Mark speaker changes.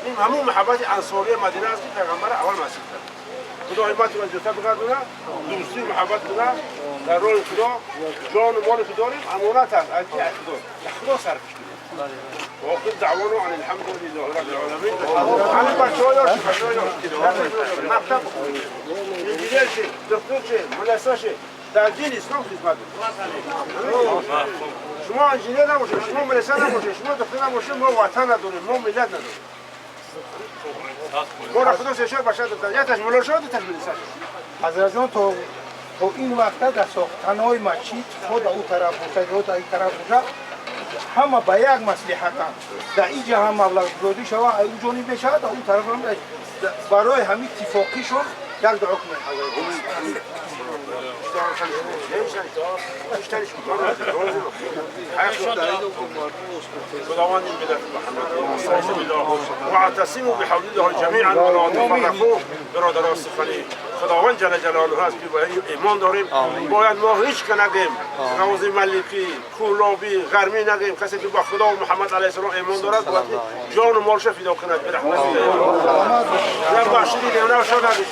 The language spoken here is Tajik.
Speaker 1: Ин ҳамун муҳаббати ансории Мадина аст, ки Пайғамбара аввал масҷид кард. Худо ҳиммати ва зиёдтар бигардона, дӯстӣ, муҳаббат куна дар роҳи Худо. Ҷону моли ки дорем, амонат аст аз ки? Аз Худо. Худо сарфиш кунем. واخر دعوانا ان الحمد لله رب العالمين. همین بچه ها یاد، بچه ها یاد مکتب، انجینیر شه، دکتر شه، ملسا شه، در دین اسلام خدمت بکنه. شما انجینیر نباشه، شما ملسا نباشه، شما دکتر نباشه، ما وطن نداریم، ما ملت نداریم. ما را خدا سه چهار بچه دادن، یک تاش ملا شد، دو تاش ملسا شد.
Speaker 2: Ҳазратҷон, то ин вақта дар сохтанҳои масҷид, хо дар ӯ тараф бошад ё дар ин тараф бошад, ҳама ба як маслиҳатанд. Дар ин ҷа ҳам маблағгузорӣ шава, ӯ ҷониб мешавад, дар ӯ тараф ҳам. Барои ҳамин иттифоқишон як дуо кунед, ҳазрат.
Speaker 1: بیشترش. خداوند این ملت محمد، واعتصموا بحبل الله جميعا ولا تفرقوا. برادران، سخنی خداوند جل جلاله هست که باید ایمان داریم. باید ما هیچ که نگیم غوز ملکی، کولابی، غرمی نگیم. کسی که با خدا و محمد علیه السلام ایمان دارد، باید جان و مالش فدا کند به رحمت الله. نه بخشیدید، نه شد، ندید.